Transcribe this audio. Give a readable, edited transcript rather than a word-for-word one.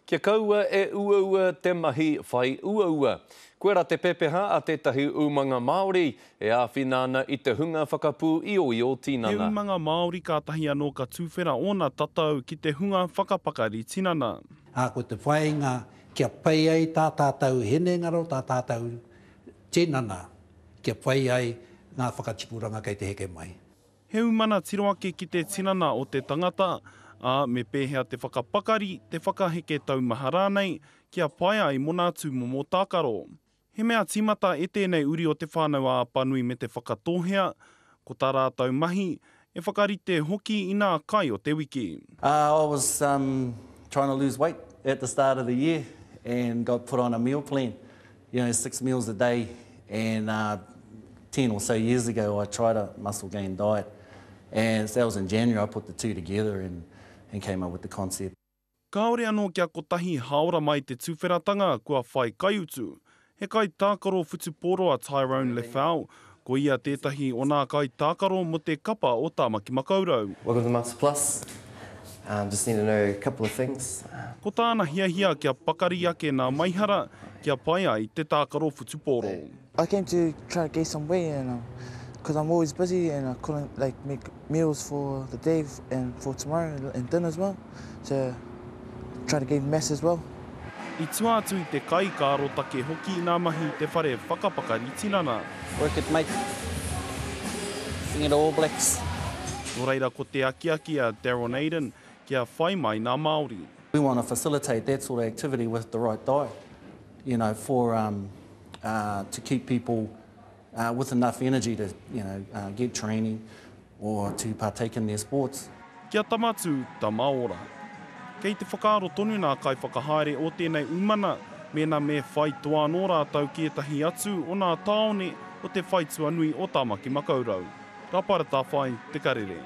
Kia kaua e uaua te mahi whai uaua. Koirā te pepeha a tētahi umanga Māori e āwhina ana i te hunga whakapūioio He tinana. umanga Māori kātahi anō ka tuwhera ōna tatau ki te hunga whakapakari tinana. Ā, ko te whāinga kia pai ai tā tātou hinengaro, tā tātou tinana, kia pai ai ngā whakatipuranga kei te heke mai. He umana tiro ake ki te tinana o te tangata, ā, me pēhea te whakapakari, te whakaheke taumaha rānei, kia pai ai mō nā tūmomo tākaro. He mea tīmata e tēnei uri o Te Whānau-a-Apanui me Te Whakatōhea, ko tā rātou mahi, e whakarite hoki i nā kai o te wiki. I was trying to lose weight at the start of the year and got put on a meal plan. You know, 6 meals a day and 10 or so years ago I tried a muscle gain diet and that was in January I put the two together and and came up with the concept. Kāore anō kia kotahi hāora mai te tuwheratanga kua whai kaiutu. He kaitākaro whutupōro a Tyrone Lefau, ko ia tētahi o nā kaitākaro mō te kapa o Tāmaki Makaurau. Welcome to Muscle Plus. Just need to know a couple of things. Ko tāna hiahia kia pakari ake nā Maihara kia pai ai te tākaro whutupōro. I came to try to gain some weight and because I'm always busy and I couldn't like make meals for the day and for tomorrow and dinner as well so try to gain mass as well. I tua atu i te kai ka arotake hoki i ngā mahi i te whare whakapakari tinana. Work it mate. Sing it All Blacks. Nō reira ko te akiaki a Darren Aiden kia whai mai nā Māori. We want to facilitate that sort of activity with the right diet, you know, for um, uh, to keep people uh, with enough energy to, you know, uh, get training or to partake in their sports. Kia tama tū, tama ora. Kei te whakaaro tonu nā kaiwhakahaere o tēnei umana mēnā me whai toa anō rātou ki ētahi atu o nā tāone o te whaitua nui o Tāmaki Makaurau. Rapara Tawhai, Te Karere.